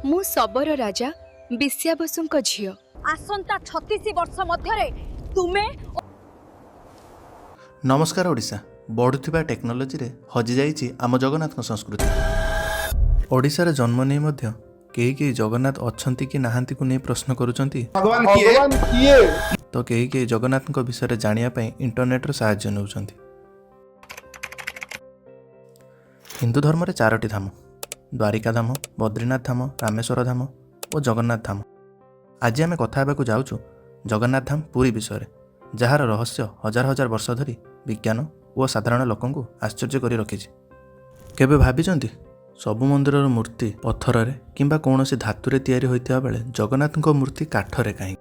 ମୁଁ ଶବର ରାଜା ବିଶ୍ୟାବସୁଙ୍କ ଝିଅ। ଆସନ୍ତା 36 ବର୍ଷ ମଧ୍ୟରେ ତୁମେ ନମସ୍କାର ଓଡ଼ିଶା। ବଢ଼ୁଥିବା ଟେକ୍ନୋଲୋଜିରେ ହଜିଯାଇଛି ଆମ ଜଗନ୍ନାଥଙ୍କ ସଂସ୍କୃତି। ଓଡ଼ିଶାରେ ଜନ୍ମ ନେଇ ମଧ୍ୟ କେହି କେହି ଜଗନ୍ନାଥ ଅଛନ୍ତି କି ନାହାନ୍ତିକୁ ନେଇ ପ୍ରଶ୍ନ କରୁଛନ୍ତି ଭଗବାନ କିଏ? ଭଗବାନ କିଏ? ତ କେହି କେହି ଜଗନ୍ନାଥଙ୍କ ବିଷୟରେ ଜାଣିବା ପାଇଁ ଇଣ୍ଟରନେଟ୍ର ସାହାଯ୍ୟ ନେଉଛନ୍ତି। ହିନ୍ଦୁ ଧର୍ମରେ ଚାରୋଟି ଧାମ: ଦ୍ୱାରିକା ଧାମ, ବଦ୍ରିନାଥ ଧାମ, ରାମେଶ୍ୱର ଧାମ ଓ ଜଗନ୍ନାଥ ଧାମ। ଆଜି ଆମେ କଥା ହେବାକୁ ଯାଉଛୁ ଜଗନ୍ନାଥ ଧାମ ପୁରୀ ବିଷୟରେ, ଯାହାର ରହସ୍ୟ ହଜାର ହଜାର ବର୍ଷ ଧରି ବିଜ୍ଞାନ ଓ ସାଧାରଣ ଲୋକଙ୍କୁ ଆଶ୍ଚର୍ଯ୍ୟ କରି ରଖିଛି। କେବେ ଭାବିଛନ୍ତି, ସବୁ ମନ୍ଦିରର ମୂର୍ତ୍ତି ପଥରରେ କିମ୍ବା କୌଣସି ଧାତୁରେ ତିଆରି ହୋଇଥିବା ବେଳେ ଜଗନ୍ନାଥଙ୍କ ମୂର୍ତ୍ତି କାଠରେ କାହିଁକି?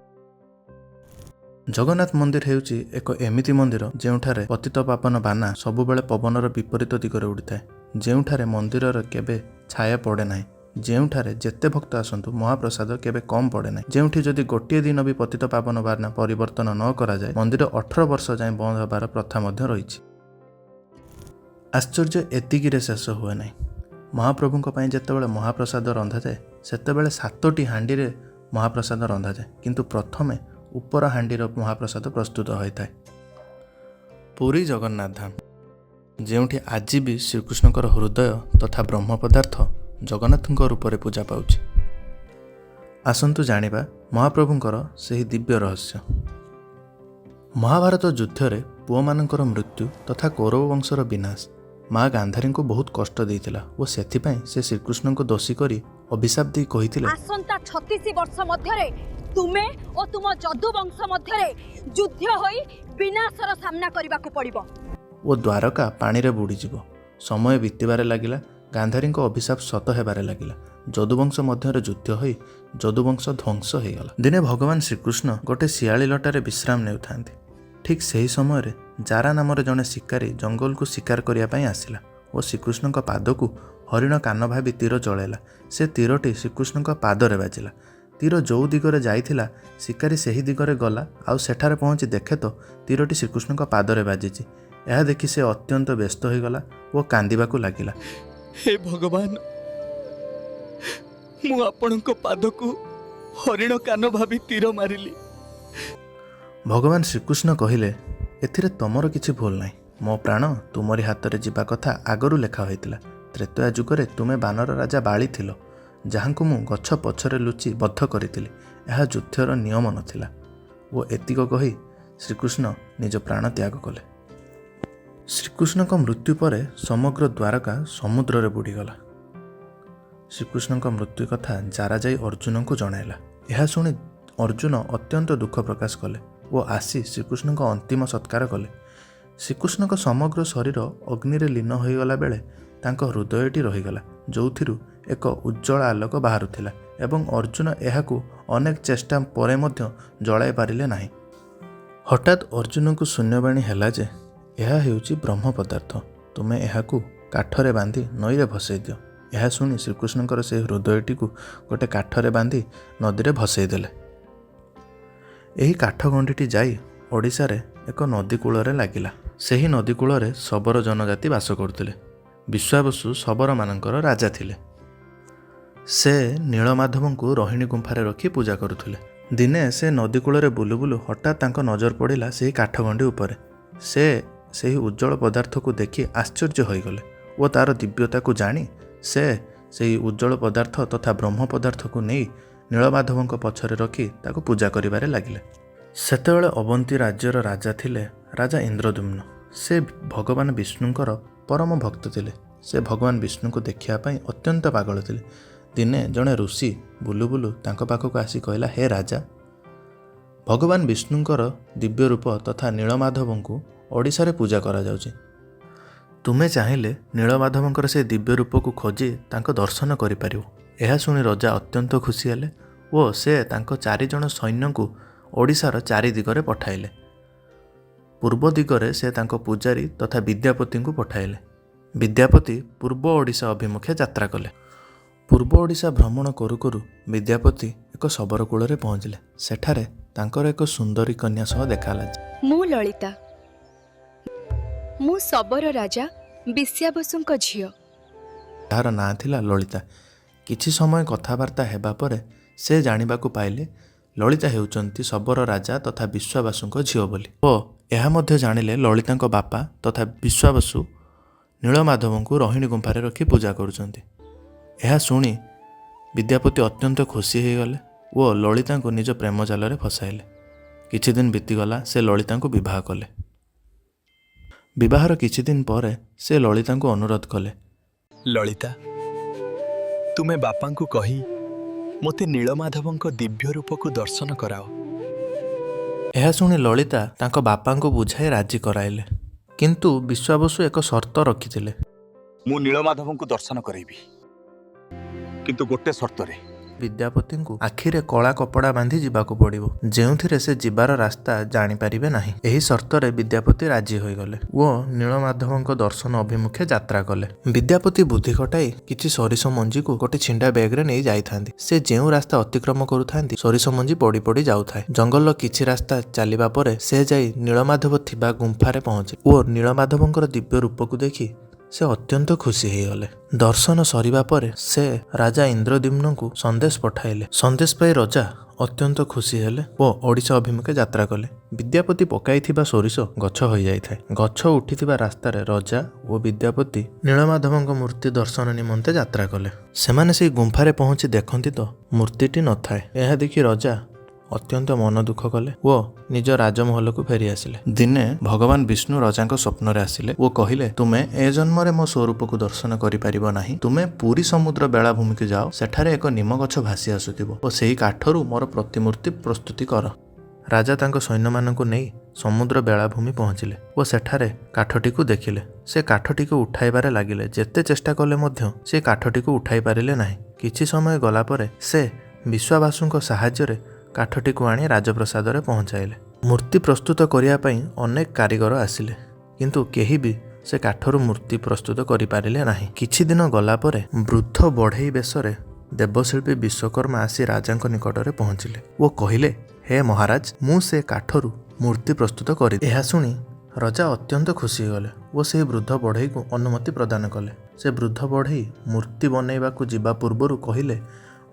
ଜଗନ୍ନାଥ ମନ୍ଦିର ହେଉଛି ଏକ ଏମିତି ମନ୍ଦିର, ଯେଉଁଠାରେ ପତିତ ପାବନ ବାନା ସବୁବେଳେ ପବନର ବିପରୀତ ଦିଗରେ ଉଡ଼ିଥାଏ, ଯେଉଁଠାରେ ମନ୍ଦିରର କେବେ ଛାୟା ପଡ଼େ ନାହିଁ, ଯେଉଁଠାରେ ଯେତେ ଭକ୍ତ ଆସନ୍ତୁ ମହାପ୍ରସାଦ କେବେ କମ୍ ପଡ଼େ ନାହିଁ, ଯେଉଁଠି ଯଦି ଗୋଟିଏ ଦିନ ବି ପତିତ ପାବନ ବାନା ପରିବର୍ତ୍ତନ ନ କରାଯାଏ, ମନ୍ଦିର 18 ବର୍ଷ ଯାଏଁ ବନ୍ଦ ହେବାର ପ୍ରଥା ମଧ୍ୟ ରହିଛି। ଆଶ୍ଚର୍ଯ୍ୟ ଏତିକିରେ ଶେଷ ହୁଏ ନାହିଁ। ମହାପ୍ରଭୁଙ୍କ ପାଇଁ ଯେତେବେଳେ ମହାପ୍ରସାଦ ରନ୍ଧାଯାଏ, ସେତେବେଳେ ସାତୋଟି ହାଣ୍ଡିରେ ମହାପ୍ରସାଦ ରନ୍ଧାଯାଏ, କିନ୍ତୁ ପ୍ରଥମେ ଉପର ହାଣ୍ଡିର ମହାପ୍ରସାଦ ପ୍ରସ୍ତୁତ ହୋଇଥାଏ। ପୁରୀ ଜଗନ୍ନାଥ ଧାମ, ଯେଉଁଠି ଆଜି ବି ଶ୍ରୀକୃଷ୍ଣଙ୍କର ହୃଦୟ ତଥା ବ୍ରହ୍ମ ପଦାର୍ଥ ଜଗନ୍ନାଥଙ୍କ ରୂପରେ ପୂଜା ପାଉଛି। ଆସନ୍ତୁ ଜାଣିବା ମହାପ୍ରଭୁଙ୍କର ସେହି ଦିବ୍ୟ ରହସ୍ୟ। ମହାଭାରତ ଯୁଦ୍ଧରେ ପୁଅମାନଙ୍କର ମୃତ୍ୟୁ ତଥା କୌରବ ବଂଶର ବିନାଶ ମା ଗାନ୍ଧାରୀଙ୍କୁ ବହୁତ କଷ୍ଟ ଦେଇଥିଲା ଓ ସେଥିପାଇଁ ସେ ଶ୍ରୀକୃଷ୍ଣଙ୍କୁ ଦୋଷୀ କରି ଅଭିଶାପ ଦେଇ କହିଥିଲେ, ଆସନ୍ତା 36 ବର୍ଷ ମଧ୍ୟରେ ତୁମେ ଓ ତୁମ ଯଦୁ ବଂଶ ମଧ୍ୟରେ ଯୁଦ୍ଧ ହୋଇ ବିନାଶର ସାମ୍ନା କରିବାକୁ ପଡ଼ିବ। ଓ ଦ୍ୱାରକା ପାଣିରେ ବୁଡ଼ିଯିବ। ସମୟ ବିତିବାରେ ଲାଗିଲା, ଗାନ୍ଧାରୀଙ୍କ ଅଭିଶାପ ସତ ହେବାରେ ଲାଗିଲା। ଯଦୁବଂଶ ମଧ୍ୟରେ ଯୁଦ୍ଧ ହୋଇ ଯଦୁବଂଶ ଧ୍ୱଂସ ହୋଇଗଲା। ଦିନେ ଭଗବାନ ଶ୍ରୀକୃଷ୍ଣ ଗୋଟେ ଶିଆଳି ଲଟାରେ ବିଶ୍ରାମ ନେଉଥାନ୍ତି। ଠିକ୍ ସେହି ସମୟରେ ଜାରା ନାମରେ ଜଣେ ଶିକାରୀ ଜଙ୍ଗଲକୁ ଶିକାର କରିବା ପାଇଁ ଆସିଲା ଓ ଶ୍ରୀକୃଷ୍ଣଙ୍କ ପାଦକୁ ହରିଣ କାନ ଭାବି ତୀର ଚଳାଇଲା। ସେ ତୀରଟି ଶ୍ରୀକୃଷ୍ଣଙ୍କ ପାଦରେ ବାଜିଲା। ତୀର ଯେଉଁ ଦିଗରେ ଯାଇଥିଲା, ଶିକାରୀ ସେହି ଦିଗରେ ଗଲା ଆଉ ସେଠାରେ ପହଞ୍ଚି ଦେଖେ ତ ତୀରଟି ଶ୍ରୀକୃଷ୍ଣଙ୍କ ପାଦରେ ବାଜିଛି। ଏହା ଦେଖି ସେ ଅତ୍ୟନ୍ତ ବ୍ୟସ୍ତ ହୋଇଗଲା ଓ କାନ୍ଦିବାକୁ ଲାଗିଲା। ହେ ଭଗବାନ, ମୁଁ ଆପଣଙ୍କ ପାଦକୁ ହରିଣ କାନ ଭାବି ତୀର ମାରିଲି। ଭଗବାନ ଶ୍ରୀକୃଷ୍ଣ କହିଲେ, ଏଥିରେ ତମର କିଛି ଭୁଲ ନାହିଁ। ମୋ ପ୍ରାଣ ତୁମରି ହାତରେ ଯିବା କଥା ଆଗରୁ ଲେଖା ହୋଇଥିଲା। ତ୍ରେତୟା ଯୁଗରେ ତୁମେ ବାନର ରାଜା ବାଳି ଥିଲ, ଯାହାଙ୍କୁ ମୁଁ ଗଛ ପଛରେ ଲୁଚି ବଧ କରିଥିଲି। ଏହା ଯୁଦ୍ଧର ନିୟମ ନଥିଲା। ଓ ଏତିକ କହି ଶ୍ରୀକୃଷ୍ଣ ନିଜ ପ୍ରାଣ ତ୍ୟାଗ କଲେ। ଶ୍ରୀକୃଷ୍ଣଙ୍କ ମୃତ୍ୟୁ ପରେ ସମଗ୍ର ଦ୍ୱାରକା ସମୁଦ୍ରରେ ବୁଡ଼ିଗଲା। ଶ୍ରୀକୃଷ୍ଣଙ୍କ ମୃତ୍ୟୁ କଥା ଜାରା ଯାଇ ଅର୍ଜୁନଙ୍କୁ ଜଣାଇଲା। ଏହା ଶୁଣି ଅର୍ଜୁନ ଅତ୍ୟନ୍ତ ଦୁଃଖ ପ୍ରକାଶ କଲେ ଓ ଆସି ଶ୍ରୀକୃଷ୍ଣଙ୍କ ଅନ୍ତିମ ସତ୍କାର କଲେ। ଶ୍ରୀକୃଷ୍ଣଙ୍କ ସମଗ୍ର ଶରୀର ଅଗ୍ନିରେ ଲୀନ ହୋଇଗଲା ବେଳେ ତାଙ୍କ ହୃଦୟଟି ରହିଗଲା, ଯେଉଁଥିରୁ ଏକ ଉଜ୍ଜ୍ୱଳ ଆଲୋକ ବାହାରୁଥିଲା ଏବଂ ଅର୍ଜୁନ ଏହାକୁ ଅନେକ ଚେଷ୍ଟା ପରେ ମଧ୍ୟ ଜଳାଇ ପାରିଲେ ନାହିଁ। ହଠାତ୍ ଅର୍ଜୁନଙ୍କୁ ଶୂନ୍ୟବାଣୀ ହେଲା ଯେ ଏହା ହେଉଛି ବ୍ରହ୍ମ ପଦାର୍ଥ, ତୁମେ ଏହାକୁ କାଠରେ ବାନ୍ଧି ନଈରେ ଭସେଇ ଦିଅ। ଏହା ଶୁଣି ଶ୍ରୀକୃଷ୍ଣଙ୍କର ସେହି ହୃଦୟଟିକୁ ଗୋଟେ କାଠରେ ବାନ୍ଧି ନଦୀରେ ଭସେଇ ଦେଲେ। ଏହି କାଠ ଗଣ୍ଡିଟି ଯାଇ ଓଡ଼ିଶାରେ ଏକ ନଦୀ କୂଳରେ ଲାଗିଲା। ସେହି ନଦୀ କୂଳରେ ଶବର ଜନଜାତି ବାସ କରୁଥିଲେ। ବିଶ୍ୱାବସୁ ଶବରମାନଙ୍କର ରାଜା ଥିଲେ। ସେ ନୀଳମାଧବଙ୍କୁ ରୋହିଣୀ ଗୁମ୍ଫାରେ ରଖି ପୂଜା କରୁଥିଲେ। ଦିନେ ସେ ନଦୀ କୂଳରେ ବୁଲୁ ବୁଲୁ ହଠାତ୍ ତାଙ୍କ ନଜର ପଡ଼ିଲା ସେହି କାଠଗଣ୍ଡି ଉପରେ। ସେ ସେହି ଉଜ୍ଜ୍ୱଳ ପଦାର୍ଥକୁ ଦେଖି ଆଶ୍ଚର୍ଯ୍ୟ ହୋଇଗଲେ ଓ ତା'ର ଦିବ୍ୟତାକୁ ଜାଣି ସେ ସେହି ଉଜ୍ଜ୍ୱଳ ପଦାର୍ଥ ତଥା ବ୍ରହ୍ମ ପଦାର୍ଥକୁ ନେଇ ନୀଳମାଧବଙ୍କ ପଛରେ ରଖି ତାକୁ ପୂଜା କରିବାରେ ଲାଗିଲେ। ସେତେବେଳେ ଅବନ୍ତୀ ରାଜ୍ୟର ରାଜା ଥିଲେ ରାଜା ଇନ୍ଦ୍ରଦ୍ୟୁମ୍ନ। ସେ ଭଗବାନ ବିଷ୍ଣୁଙ୍କର ପରମ ଭକ୍ତ ଥିଲେ। ସେ ଭଗବାନ ବିଷ୍ଣୁଙ୍କୁ ଦେଖିବା ପାଇଁ ଅତ୍ୟନ୍ତ ପାଗଳ ଥିଲେ। ଦିନେ ଜଣେ ଋଷି ବୁଲୁ ବୁଲୁ ତାଙ୍କ ପାଖକୁ ଆସି କହିଲା, ହେ ରାଜା, ଭଗବାନ ବିଷ୍ଣୁଙ୍କର ଦିବ୍ୟ ରୂପ ତଥା ନୀଳମାଧବଙ୍କୁ ଓଡ଼ିଶାରେ ପୂଜା କରାଯାଉଛି। ତୁମେ ଚାହିଁଲେ ନୀଳମାଧବଙ୍କର ସେ ଦିବ୍ୟ ରୂପକୁ ଖୋଜି ତାଙ୍କ ଦର୍ଶନ କରିପାରିବ। ଏହା ଶୁଣି ରଜା ଅତ୍ୟନ୍ତ ଖୁସି ହେଲେ ଓ ସେ ତାଙ୍କ ଚାରିଜଣ ସୈନ୍ୟଙ୍କୁ ଓଡ଼ିଶାର ଚାରି ଦିଗରେ ପଠାଇଲେ। ପୂର୍ବ ଦିଗରେ ସେ ତାଙ୍କ ପୂଜାରୀ ତଥା ବିଦ୍ୟାପତିଙ୍କୁ ପଠାଇଲେ। ବିଦ୍ୟାପତି ପୂର୍ବ ଓଡ଼ିଶା ଅଭିମୁଖେ ଯାତ୍ରା କଲେ। ପୂର୍ବ ଓଡ଼ିଶା ଭ୍ରମଣ କରୁ କରୁ ବିଦ୍ୟାପତି ଏକ ଶବର କୂଳରେ ପହଞ୍ଚିଲେ। ସେଠାରେ ତାଙ୍କର ଏକ ସୁନ୍ଦରୀ କନ୍ୟା ସହ ଦେଖା ହେଲା। ମୁଁ ଲଳିତା। ମୁଁ ଶବର ରାଜା ବିଶ୍ୟାବସୁଙ୍କ ଝିଅ। ଯାହାର ନାଁ ଥିଲା ଲଳିତା। କିଛି ସମୟ କଥାବାର୍ତ୍ତା ହେବା ପରେ ସେ ଜାଣିବାକୁ ପାଇଲେ ଲଳିତା ହେଉଛନ୍ତି ଶବର ରାଜା ତଥା ବିଶ୍ୱାବାସୁଙ୍କ ଝିଅ ବୋଲି ଓ ଏହା ମଧ୍ୟ ଜାଣିଲେ ଲଳିତାଙ୍କ ବାପା ତଥା ବିଶ୍ୱାବସୁ ନୀଳମାଧବଙ୍କୁ ରହିଣୀ ଗୁମ୍ଫାରେ ରଖି ପୂଜା କରୁଛନ୍ତି। ଏହା ଶୁଣି ବିଦ୍ୟାପତି ଅତ୍ୟନ୍ତ ଖୁସି ହୋଇଗଲେ ଓ ଲଳିତାଙ୍କୁ ନିଜ ପ୍ରେମ ଜାଲରେ ଫସାଇଲେ। କିଛି ଦିନ ବିତିଗଲା, ସେ ଲଳିତାଙ୍କୁ ବିବାହ କଲେ। ବିବାହର କିଛି ଦିନ ପରେ ସେ ଲଳିତାଙ୍କୁ ଅନୁରୋଧ କଲେ, ଲଳିତା, ତୁମେ ବାପାଙ୍କୁ କହି ମୋତେ ନୀଳମାଧବଙ୍କ ଦିବ୍ୟ ରୂପକୁ ଦର୍ଶନ କରାଅ। ଏହା ଶୁଣି ଲଳିତା ତାଙ୍କ ବାପାଙ୍କୁ ବୁଝାଇ ରାଜି କରାଇଲେ, କିନ୍ତୁ ବିଶ୍ୱାବସୁ ଏକ ସର୍ତ୍ତ ରଖିଥିଲେ। ମୁଁ ନୀଳମାଧବଙ୍କୁ ଦର୍ଶନ କରାଇବି, କିନ୍ତୁ ଗୋଟେ ସର୍ତ୍ତରେ। ବିଦ୍ୟାପତିଙ୍କୁ ଆଖିରେ କଳା କପଡ଼ା ବାନ୍ଧି ଯିବାକୁ ପଡ଼ିବ, ଯେଉଁଥିରେ ସେ ଯିବାର ରାସ୍ତା ଜାଣିପାରିବେ ନାହିଁ। ଏହି ସର୍ତ୍ତରେ ବିଦ୍ୟାପତି ରାଜି ହୋଇଗଲେ ଓ ନୀଳମାଧବଙ୍କ ଦର୍ଶନ ଅଭିମୁଖେ ଯାତ୍ରା କଲେ। ବିଦ୍ୟାପତି ବୁଦ୍ଧି ଖଟାଇ କିଛି ସୋରିଷ ମଞ୍ଜିକୁ ଗୋଟେ ଛିଣ୍ଡା ବ୍ୟାଗରେ ନେଇ ଯାଇଥାନ୍ତି। ସେ ଯେଉଁ ରାସ୍ତା ଅତିକ୍ରମ କରୁଥାନ୍ତି, ସୋରିଷ ମଞ୍ଜି ପଡ଼ି ପଡ଼ି ଯାଉଥାଏ। ଜଙ୍ଗଲର କିଛି ରାସ୍ତା ଚାଲିବା ପରେ ସେ ଯାଇ ନୀଳମାଧବ ଥିବା ଗୁମ୍ଫାରେ ପହଞ୍ଚିଲେ ଓ ନୀଳମାଧବଙ୍କର ଦିବ୍ୟ ରୂପକୁ ଦେଖି ସେ ଅତ୍ୟନ୍ତ ଖୁସି ହୋଇଗଲେ। ଦର୍ଶନ ସରିବା ପରେ ସେ ରାଜା ଇନ୍ଦ୍ରଦ୍ୟୁମ୍ନଙ୍କୁ ସନ୍ଦେଶ ପଠାଇଲେ। ସନ୍ଦେଶ ପାଇ ରଜା ଅତ୍ୟନ୍ତ ଖୁସି ହେଲେ ଓ ଓଡ଼ିଶା ଅଭିମୁଖେ ଯାତ୍ରା କଲେ। ବିଦ୍ୟାପତି ପକାଇଥିବା ସୋରିଷ ଗଛ ହୋଇଯାଇଥାଏ। ଗଛ ଉଠିଥିବା ରାସ୍ତାରେ ରଜା ଓ ବିଦ୍ୟାପତି ନୀଳମାଧବଙ୍କ ମୂର୍ତ୍ତି ଦର୍ଶନ ନିମନ୍ତେ ଯାତ୍ରା କଲେ। ସେମାନେ ସେଇ ଗୁମ୍ଫାରେ ପହଞ୍ଚି ଦେଖନ୍ତି ତ ମୂର୍ତ୍ତିଟି ନଥାଏ। ଏହା ଦେଖି ରଜା ଅତ୍ୟନ୍ତ ମନ ଦୁଃଖ କଲେ ଓ ନିଜ ରାଜମହଲକୁ ଫେରି ଆସିଲେ। ଦିନେ ଭଗବାନ ବିଷ୍ଣୁ ରଜାଙ୍କ ସ୍ୱପ୍ନରେ ଆସିଲେ ଓ କହିଲେ, ତୁମେ ଏ ଜନ୍ମରେ ମୋ ସ୍ୱରୂପକୁ ଦର୍ଶନ କରିପାରିବ ନାହିଁ। ତୁମେ ପୁରୀ ସମୁଦ୍ର ବେଳାଭୂମିକୁ ଯାଅ, ସେଠାରେ ଏକ ନିମ ଗଛ ଭାସି ଆସୁଥିବ ଓ ସେହି କାଠରୁ ମୋର ପ୍ରତିମୂର୍ତ୍ତି ପ୍ରସ୍ତୁତି କର। ରାଜା ତାଙ୍କ ସୈନ୍ୟମାନଙ୍କୁ ନେଇ ସମୁଦ୍ର ବେଳାଭୂମି ପହଞ୍ଚିଲେ ଓ ସେଠାରେ କାଠଟିକୁ ଦେଖିଲେ। ସେ କାଠଟିକୁ ଉଠାଇବାରେ ଲାଗିଲେ। ଯେତେ ଚେଷ୍ଟା କଲେ ମଧ୍ୟ ସେ କାଠଟିକୁ ଉଠାଇ ପାରିଲେ ନାହିଁ। କିଛି ସମୟ ଗଲା ପରେ ସେ ବିଶ୍ୱାବାସୁଙ୍କ ସାହାଯ୍ୟରେ କାଠଟିକୁ ଆଣି ରାଜପ୍ରାସାଦରେ ପହଞ୍ଚାଇଲେ। ମୂର୍ତ୍ତି ପ୍ରସ୍ତୁତ କରିବା ପାଇଁ ଅନେକ କାରିଗର ଆସିଲେ, କିନ୍ତୁ କେହି ବି ସେ କାଠରୁ ମୂର୍ତ୍ତି ପ୍ରସ୍ତୁତ କରିପାରିଲେ ନାହିଁ। କିଛି ଦିନ ଗଲା ପରେ ବୃଦ୍ଧ ବଢ଼େଇ ବେଶରେ ଦେବଶିଳ୍ପୀ ବିଶ୍ୱକର୍ମା ଆସି ରାଜାଙ୍କ ନିକଟରେ ପହଞ୍ଚିଲେ ଓ କହିଲେ, ହେ ମହାରାଜ, ମୁଁ ସେ କାଠରୁ ମୂର୍ତ୍ତି ପ୍ରସ୍ତୁତ କରି। ଏହା ଶୁଣି ରଜା ଅତ୍ୟନ୍ତ ଖୁସି ହୋଇଗଲେ ଓ ସେହି ବୃଦ୍ଧ ବଢ଼େଇକୁ ଅନୁମତି ପ୍ରଦାନ କଲେ। ସେ ବୃଦ୍ଧ ବଢ଼େଇ ମୂର୍ତ୍ତି ବନେଇବାକୁ ଯିବା ପୂର୍ବରୁ କହିଲେ,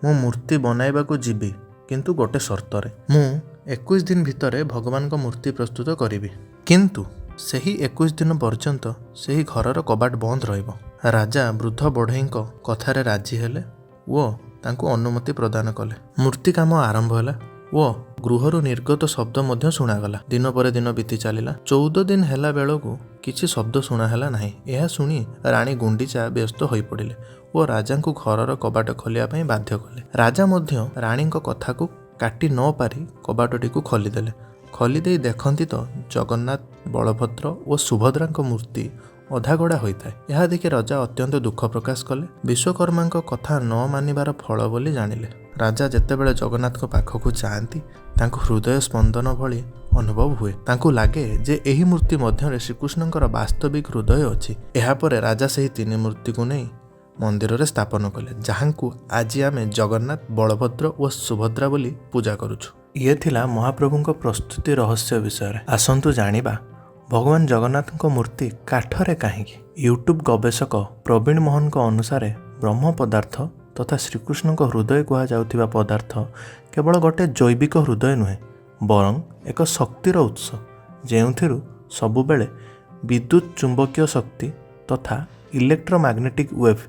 ମୁଁ ମୂର୍ତ୍ତି ବନାଇବାକୁ ଯିବି, କିନ୍ତୁ ଗୋଟେ ସର୍ତ୍ତରେ। ମୁଁ 21 ଦିନ ଭିତରେ ଭଗବାନଙ୍କ ମୂର୍ତ୍ତି ପ୍ରସ୍ତୁତ କରିବି, କିନ୍ତୁ ସେହି 21 ଦିନ ପର୍ଯ୍ୟନ୍ତ ସେହି ଘରର କବାଟ ବନ୍ଦ ରହିବ। ରାଜା ବୃଦ୍ଧ ବଢ଼େଇଙ୍କ କଥାରେ ରାଜି ହେଲେ ଓ ତାଙ୍କୁ ଅନୁମତି ପ୍ରଦାନ କଲେ। ମୂର୍ତ୍ତି କାମ ଆରମ୍ଭ ହେଲା ଓ ଗୃହରୁ ନିର୍ଗତ ଶବ୍ଦ ମଧ୍ୟ ଶୁଣାଗଲା। ଦିନ ପରେ ଦିନ ବିତି ଚାଲିଲା। 14 ଦିନ ହେଲା ବେଳକୁ କିଛି ଶବ୍ଦ ଶୁଣା ହେଲା ନାହିଁ। ଏହା ଶୁଣି ରାଣୀ ଗୁଣ୍ଡିଚା ବ୍ୟସ୍ତ ହୋଇପଡ଼ିଲେ ଓ ରାଜାଙ୍କୁ ଘରର କବାଟ ଖୋଲିବା ପାଇଁ ବାଧ୍ୟ କଲେ। ରାଜା ମଧ୍ୟ ରାଣୀଙ୍କ କଥାକୁ କାଟି ନ ପାରି କବାଟଟିକୁ ଖୋଲିଦେଲେ। ଖୋଲିଦେଇ ଦେଖନ୍ତି ତ ଜଗନ୍ନାଥ, ବଳଭଦ୍ର ଓ ସୁଭଦ୍ରାଙ୍କ ମୂର୍ତ୍ତି ଅଧାଗଢ଼ା ହୋଇଥାଏ। ଏହା ଦେଖି ରଜା ଅତ୍ୟନ୍ତ ଦୁଃଖ ପ୍ରକାଶ କଲେ। ବିଶ୍ୱକର୍ମାଙ୍କ କଥା ନ ମାନିବାର ଫଳ ବୋଲି ଜାଣିଲେ। ରାଜା ଯେତେବେଳେ ଜଗନ୍ନାଥଙ୍କ ପାଖକୁ ଯାଆନ୍ତି, ତାଙ୍କୁ ହୃଦୟ ସ୍ପନ୍ଦନ ଭଳି ଅନୁଭବ ହୁଏ। ତାଙ୍କୁ ଲାଗେ ଯେ ଏହି ମୂର୍ତ୍ତି ମଧ୍ୟରେ ଶ୍ରୀକୃଷ୍ଣଙ୍କର ବାସ୍ତବିକ ହୃଦୟ ଅଛି। ଏହାପରେ ରାଜା ସେହି ତିନି ମୂର୍ତ୍ତିକୁ ନେଇ ମନ୍ଦିରରେ ସ୍ଥାପନ କଲେ, ଯାହାଙ୍କୁ ଆଜି ଆମେ ଜଗନ୍ନାଥ, ବଳଭଦ୍ର ଓ ସୁଭଦ୍ରା ବୋଲି ପୂଜା କରୁଛୁ। ଇଏ ଥିଲା ମହାପ୍ରଭୁଙ୍କ ପ୍ରସ୍ତୁତି ରହସ୍ୟ ବିଷୟରେ। ଆସନ୍ତୁ ଜାଣିବା ଭଗବାନ ଜଗନ୍ନାଥଙ୍କ ମୂର୍ତ୍ତି କାଠରେ କାହିଁକି? ୟୁଟ୍ୟୁବ୍ ଗବେଷକ ପ୍ରବୀଣ ମୋହନଙ୍କ ଅନୁସାରେ ବ୍ରହ୍ମ ପଦାର୍ଥ ତଥା ଶ୍ରୀକୃଷ୍ଣଙ୍କ ହୃଦୟ କୁହାଯାଉଥିବା ପଦାର୍ଥ କେବଳ ଗୋଟେ ଜୈବିକ ହୃଦୟ ନୁହେଁ, ବରଂ ଏକ ଶକ୍ତିର ଉତ୍ସ, ଯେଉଁଥିରୁ ସବୁବେଳେ ବିଦ୍ୟୁତ୍ ଚୁମ୍ବକୀୟ ଶକ୍ତି ତଥା ଇଲେକ୍ଟ୍ରୋମାଗ୍ନେଟିକ୍ ୱେଭ୍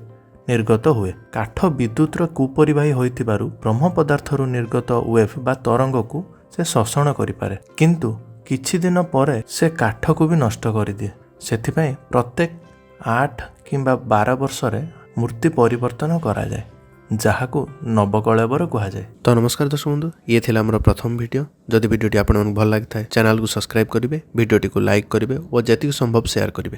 ନିର୍ଗତ ହୁଏ। କାଠ ବିଦ୍ୟୁତର କୁପରିବାହୀ ହୋଇଥିବାରୁ ବ୍ରହ୍ମ ପଦାର୍ଥରୁ ନିର୍ଗତ ୱେଭ୍ ବା ତରଙ୍ଗକୁ ସେ ଶୋଷଣ କରିପାରେ, କିନ୍ତୁ କିଛି ଦିନ ପରେ ସେ କାଠକୁ ବି ନଷ୍ଟ କରିଦିଏ। ସେଥିପାଇଁ ପ୍ରତ୍ୟେକ 8 କିମ୍ବା 12 ବର୍ଷରେ ମୂର୍ତ୍ତି ପରିବର୍ତ୍ତନ କରାଯାଏ, ଯାହାକୁ ନବକଳେବର କୁହାଯାଏ। ତ ନମସ୍କାର ଦର୍ଶକ ବନ୍ଧୁ, ଇଏ ଥିଲା ଆମର ପ୍ରଥମ ଭିଡ଼ିଓ। ଯଦି ଭିଡ଼ିଓଟି ଆପଣମାନଙ୍କୁ ଭଲ ଲାଗିଥାଏ, ଚ୍ୟାନେଲକୁ ସବସ୍କ୍ରାଇବ୍ କରିବେ, ଭିଡ଼ିଓଟିକୁ ଲାଇକ୍ କରିବେ ଓ ଯେତିକି ସମ୍ଭବ ସେୟାର କରିବେ।